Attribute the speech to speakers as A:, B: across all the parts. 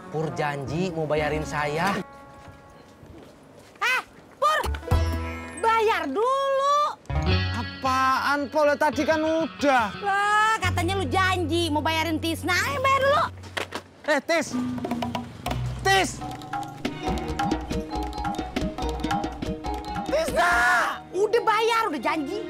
A: Pur janji mau bayarin saya.
B: Pur, bayar dulu.
C: Apaan, Pol? Tadi kan udah.
B: Lah, katanya lu janji mau bayarin Tisna. Ayo bayar dulu.
C: Tis. Tis.
B: Tisna! Udah bayar, udah janji.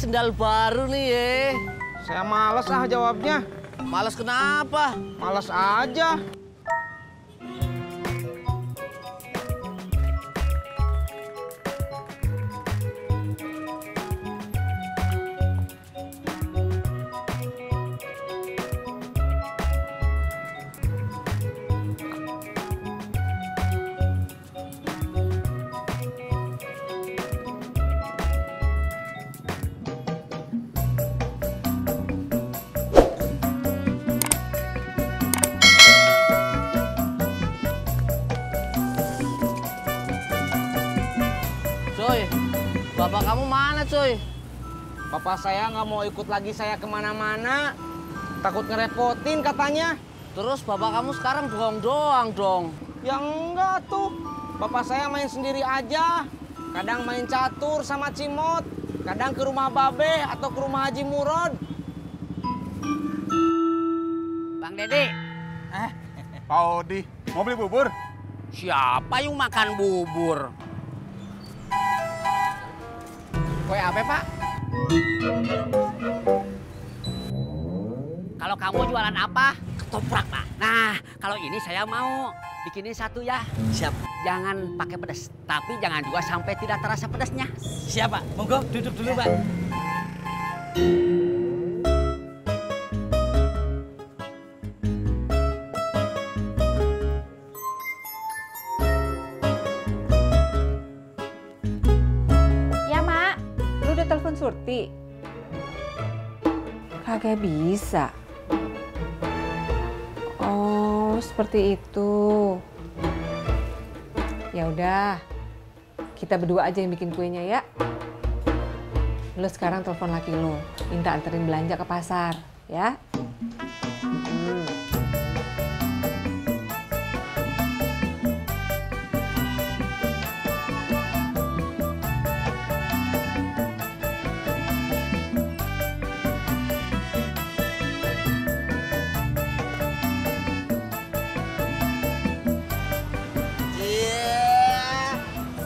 A: Sendal baru nih ya.
C: Saya males jawabnya.
A: Males kenapa?
C: Males aja.
A: Cuy, bapak kamu mana cuy?
C: Bapak saya nggak mau ikut lagi saya kemana-mana. Takut ngerepotin katanya.
A: Terus bapak kamu sekarang bohong doang dong.
C: Ya enggak tuh. Bapak saya main sendiri aja. Kadang main catur sama Cimot. Kadang ke rumah Babe atau ke rumah Haji Murod.
D: Bang Dede.
E: Pak Odi, mau beli bubur?
D: Siapa yang makan bubur?
C: Kue apa, Pak?
D: Kalau kamu jualan apa? Ketoprak, Pak. Nah, kalau ini saya mau bikinin satu ya.
A: Siap.
D: Jangan pakai pedas, tapi jangan juga sampai tidak terasa pedasnya.
A: Siap Pak, monggo duduk dulu Pak.
F: Ya, Mak. Lu udah telepon Surti? Kagak bisa. Oh, seperti itu. Ya udah. Kita berdua aja yang bikin kuenya ya. Lu sekarang telepon laki lu, minta anterin belanja ke pasar, ya.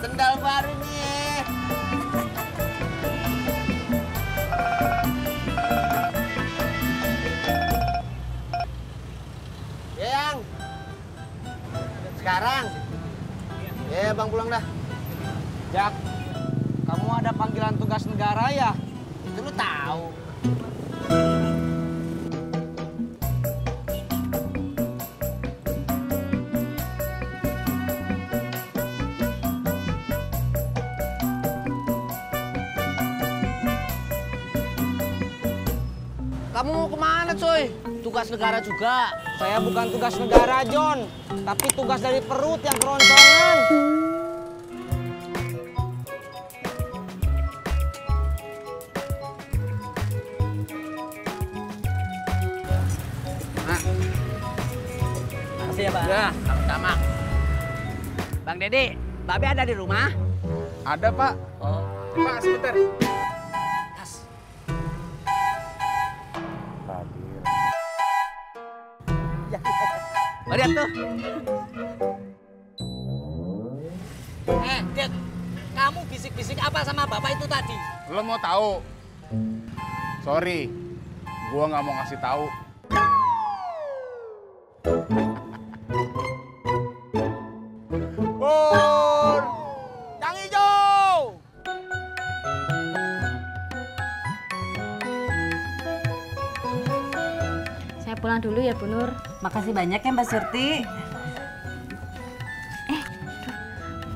A: Sendal baru nih. Yang sekarang, ya bang pulang dah.
C: Jak, kamu ada panggilan tugas negara ya?
A: Itu lu tahu. Kamu mau kemana, coy? Tugas negara juga.
C: Saya bukan tugas negara, John. Tapi tugas dari perut yang keroncongan.
D: Makasih ya, Pak. Ya, sama-sama. Bang Dede, Babe ada di rumah?
E: Ada, Pak.
D: Oh.
E: Pak, sebentar.
D: Ya. Lihat tuh. Dek, kamu bisik-bisik apa sama bapak itu tadi?
E: Lo mau tahu? Sorry, gua nggak mau ngasih tahu. Pur, yang hijau.
B: Saya pulang dulu ya, Bu Nur.
G: Makasih banyak ya Mbak Surti.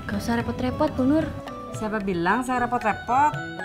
B: Gak usah repot-repot, Bu Nur.
G: Siapa bilang saya repot-repot?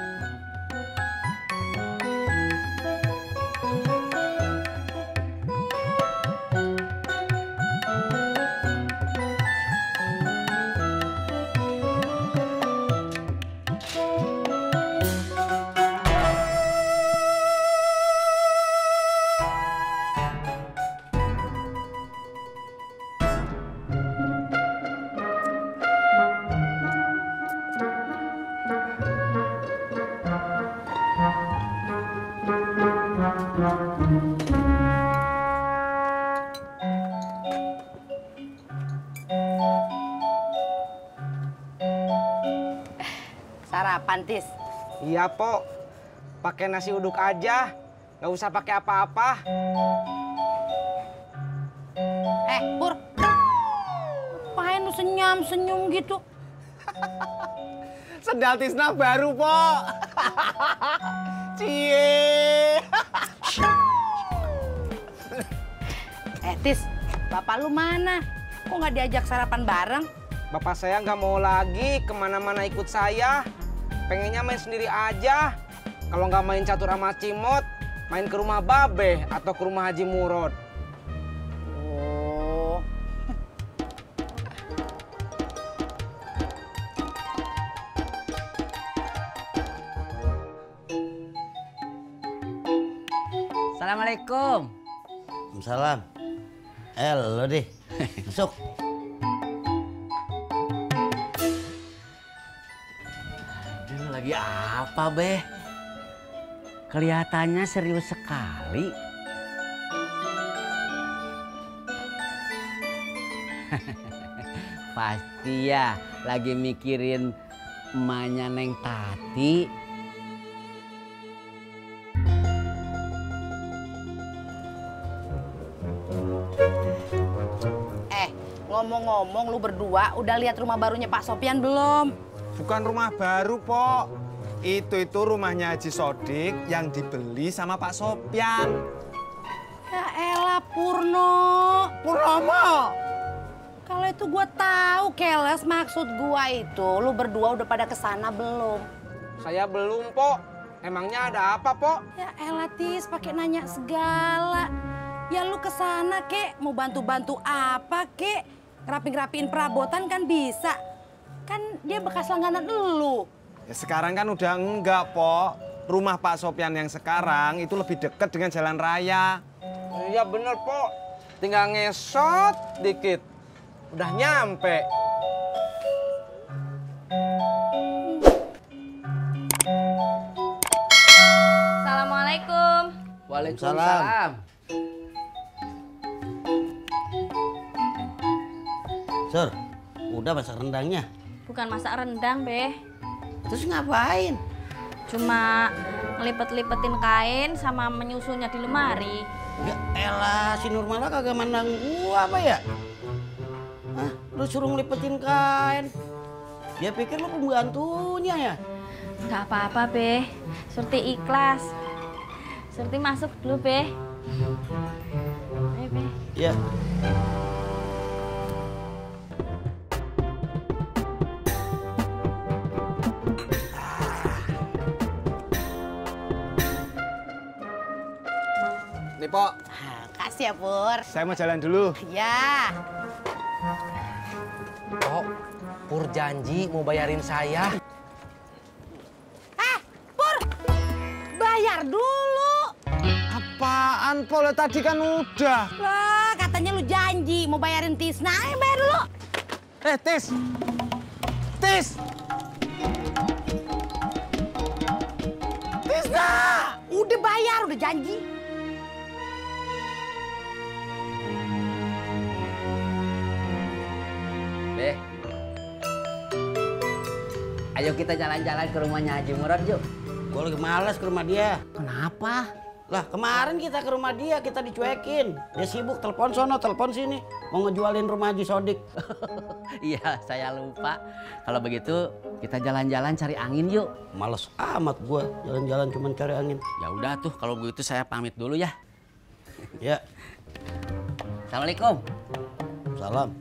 B: Sarapan, Tis.
C: Iya, Pok. Pakai nasi uduk aja. Nggak usah pakai apa-apa.
B: Pur. Ngapain lu senyum-senyum gitu?
C: Sendal Tisna baru, Pok. Cie.
B: Tis, bapak lu mana? Kok nggak diajak sarapan bareng?
C: Bapak saya nggak mau lagi kemana-mana ikut saya. Pengennya main sendiri aja. Kalau nggak main catur sama Cimot, main ke rumah Babe atau ke rumah Haji Murod.
B: Oh.
D: Assalamualaikum.
A: Salam. Lo deh. Masuk. Dia lagi apa, Beh? Kelihatannya serius sekali. Pasti ya lagi mikirin emaknya Neng Tati.
B: Ngomong-ngomong, lu berdua udah lihat rumah barunya Pak Sopyan belum?
H: Bukan rumah baru, Pok. Itu rumahnya Haji Sodik yang dibeli sama Pak Sopyan.
B: Ya elah, Purno.
H: Purnomo!
B: Kalau itu gua tahu, Keles, maksud gua itu lu berdua udah pada kesana belum?
C: Saya belum, Pok. Emangnya ada apa, Pok?
B: Ya elah, Tis, pakai nanya segala. Ya lu kesana, kek. Mau bantu-bantu apa, kek? Ngerapin-ngerapin perabotan kan bisa. Kan dia bekas langganan lu.
H: Ya sekarang kan udah enggak, Pok. Rumah Pak Sopyan yang sekarang itu lebih dekat dengan jalan raya.
C: Iya bener, Pok. Tinggal ngesot dikit. Udah nyampe.
B: Assalamualaikum.
A: Waalaikumsalam. Sur, udah masak rendangnya?
I: Bukan masak rendang, Beh.
A: Terus ngapain?
I: Cuma ngelipet-lipetin kain sama menyusunnya di lemari.
A: Ya elah, si Nurmala kagak mandang gua apa ya? Hah, lu suruh ngelipetin kain. Dia pikir lu pembantunya ya?
I: Nggak apa-apa, Beh. Surti ikhlas. Surti masuk dulu, Beh. Ayo, Beh.
A: Iya.
H: Nih, Pok.
B: Kasih ya, Pur.
H: Saya mau jalan dulu.
B: Ya.
C: Pok, Pur janji mau bayarin saya.
B: Pur, bayar dulu.
H: Apaan, Pok? Tadi kan udah.
B: Lah, katanya lu janji mau bayarin Tisna. Ayo bayar dulu.
H: Tis! Tis!
B: Tisna! Udah bayar, udah janji.
D: Ayo kita jalan-jalan ke rumahnya Haji Murad yuk.
A: Gue lagi males ke rumah dia.
D: Kenapa?
A: Lah kemarin kita ke rumah dia, kita dicuekin. Dia sibuk, telepon sono, telepon sini. Mau ngejualin rumah Haji Sodik.
D: Iya, saya lupa. Kalau begitu kita jalan-jalan cari angin yuk.
A: Males amat gue, jalan-jalan cuma cari angin.
D: Ya udah tuh, kalau begitu saya pamit dulu ya.
A: Ya.
D: Assalamualaikum.
A: Salam.